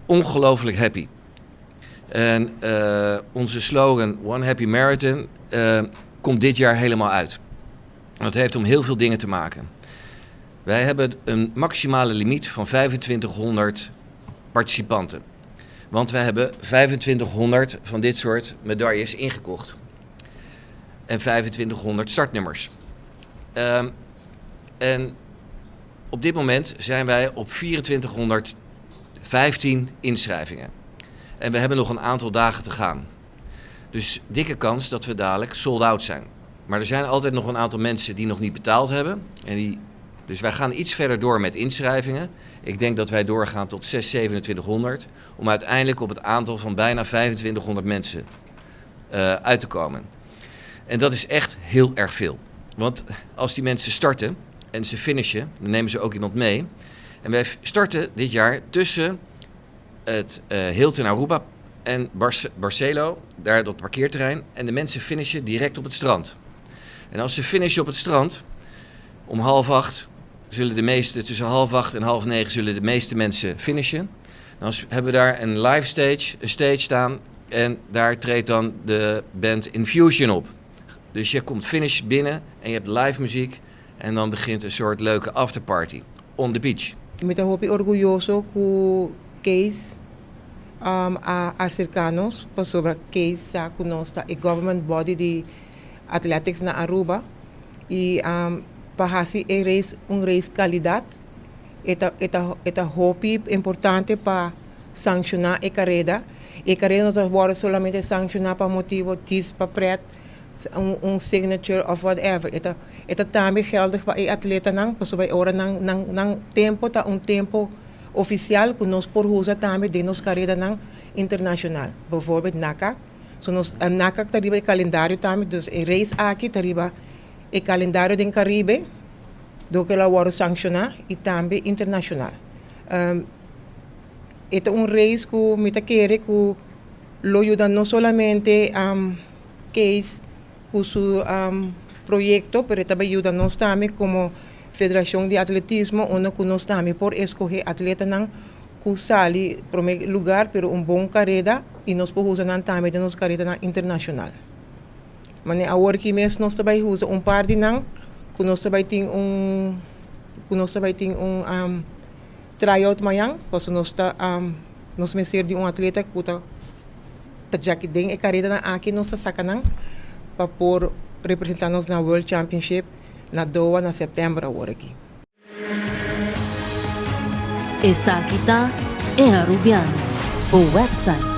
Ongelooflijk happy. En onze slogan One Happy Marathon komt dit jaar helemaal uit. Dat heeft om heel veel dingen te maken. Wij hebben een maximale limiet van 2500 participanten. Want wij hebben 2500 van dit soort medailles ingekocht. En 2500 startnummers. En op dit moment zijn wij op 2415 inschrijvingen. En we hebben nog een aantal dagen te gaan. Dus dikke kans dat we dadelijk sold out zijn. Maar er zijn altijd nog een aantal mensen die nog niet betaald hebben. Dus wij gaan iets verder door met inschrijvingen. Ik denk dat wij doorgaan tot 6, 2700. Om uiteindelijk op het aantal van bijna 2500 mensen uit te komen. En dat is echt heel erg veel. Want als die mensen starten en ze finishen, dan nemen ze ook iemand mee. En wij starten dit jaar tussen het Hilton Aruba en Barcelo, daar dat parkeerterrein. En de mensen finishen direct op het strand. En als ze finishen op het strand, om half acht, zullen de meeste, tussen half acht en half negen zullen de meeste mensen finishen. Dan hebben we daar een live stage, een stage staan en daar treedt dan de band Infusion op. Dus je komt finish binnen en je hebt live muziek en dan begint een soort leuke afterparty on the beach. Mi ta hopi orguyoso ku Case a aserká nos pasobra Case sa ku nos ta e government body di athletics na Aruba i pa hasi e race un race kalidat e ta hopi importante pa sankshoná e kareda. E kareda no ta wòrdu solamente sankshoná pa motibu djis pa pret un signature of whatever. E ta tambe geldig pa e atletanan, pasobra ora nan tempu ta un tempu ofisial ku nos por usa tambe den nos karedanan internashonal. Bijvoorbeeld NACAC. So nos NACAC ta riba e kalendario tambe, dus e race aki ta riba e kalendario den Karibe, do ku el a wòrdu sankshoná i tambe internashonal. E ta un race ku mi ta kere ku lo yuda no solamente Case ku su proyekto, pero tambe yuda nos tambe komo Federashon di Atletismo, unda ku nos tambe por skohe atletanan ku sali promé lugá, pero un bon kareda i nos por usa nan tambe den nos kareda internashonal. Mas awor aki mes nos tambe usa un par di nan, ku nos tambe tin un tryout mañan, pasobra nos mester di un atleta ku ta ya ku den e kareda aki nos ta saka nan pa por representá nos na World Championship na Doha na sèptèmber awor aki. Esaki ta E Arubiano, e website.